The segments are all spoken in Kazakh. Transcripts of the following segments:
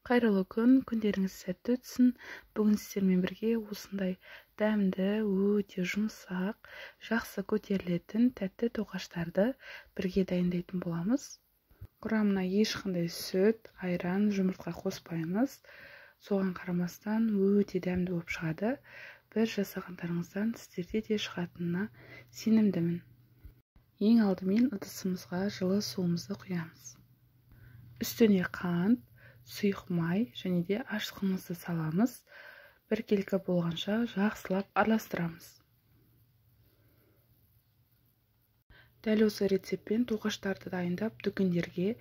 Қайырлы күн, күндеріңіз сәтті өтсін. Бүгін сіздермен бірге осындай дәмді, өте жұмсақ, жақсы көтерілетін тәтті тоқаштарды бірге дайындайтын боламыз. Құрамына ешқандай сүт, айран, жұмыртқа қоспаймыз. Соған қарамастан өте дәмді болып шығады. Бір жасағандарыңыздан сіздерде де шығатынына сенімдімін. Ең алдымен ыдысымызға жылы суымызды құямыз. Үстіне қант, сұйық май және де ашытқымызды саламыз. Біркелкі болғанша жақсылап араластырамыз. Дәл осы рецептпен тоқаштарды дайындап дүкендерге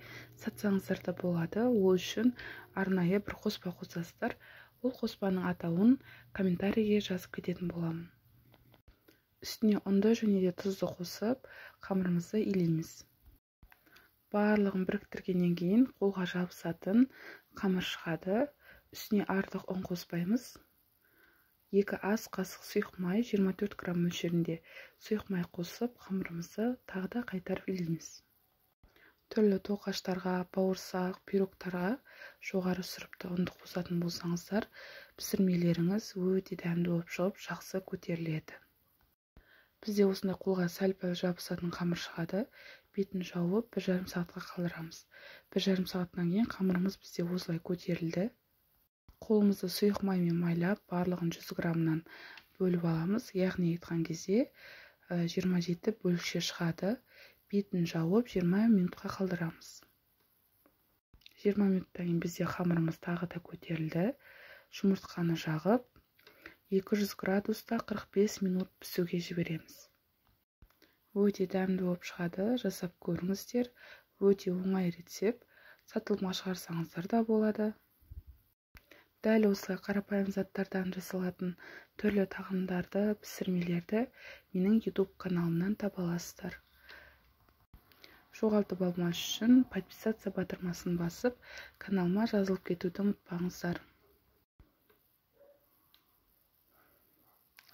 сатсаңыздар да болады. Ол үшін арнайы бір қоспа қосасыздар. Ол қоспаның атауын комментарийге жазып кететін боламын. Үстіне ұнды және де тұзды қосып, қамырымызды илейміз. Барлығын біріктіргеннен кейін қолға жабысатын қамыр шығады. Үстіне артық ұн қоспаймыз. 2 ас қасық сұйық май, 24 грамм мөлшерінде сұйық май қосып, қамырымызды тағы да қайтарып илейміз. Түрлі тоқаштарға, бауырсақ, пирогтарға жоғары сұрыпты ұнды қосатын болсаңыздар, пісірмелеріңіз өте дәмді болып шығып, жақсы көтеріледі. Бізде осындай қолға сәл-пәл жабысатын қамыр шығады. Бетін жауып, 1,5 сағатқа қалдырамыз. 1,5 сағаттан кейін қамырымыз бізде осылай көтерілді. Қолымызды сұйық маймен майлап, барлығын 100 граммнан бөліп аламыз. Яғни айтқан кезде 27 бөлікше шығады. Бетін жауып, 20 минутқа қалдырамыз. 20 минуттан кейін бізде қамырымыз тағы да көтерілді. Жұмыртқаны жағып, 200 градуста 45 минут пісуге жібереміз. Өте дәмді болып шығады, жасап көріңіздер. Өте оңай рецепт. Сатылымға шығарсаңыздар да болады. Дәл осылай қарапайым заттардан жасалатын түрлі тағамдарды, пісірмелерді менің YouTube каналымнан таба аласыздар. Жоғалтып алмас үшін подписаться батырмасын басып, каналыма жазылып кетуді ұмытпаңыздар.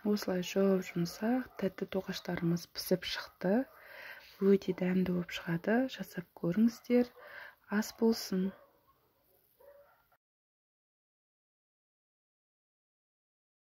Осылай жұп-жұмсақ тәтті тоқаштарымыз пісіп шықты. Өте дәмді болып шығады. Жасап көріңіздер. Ас болсын.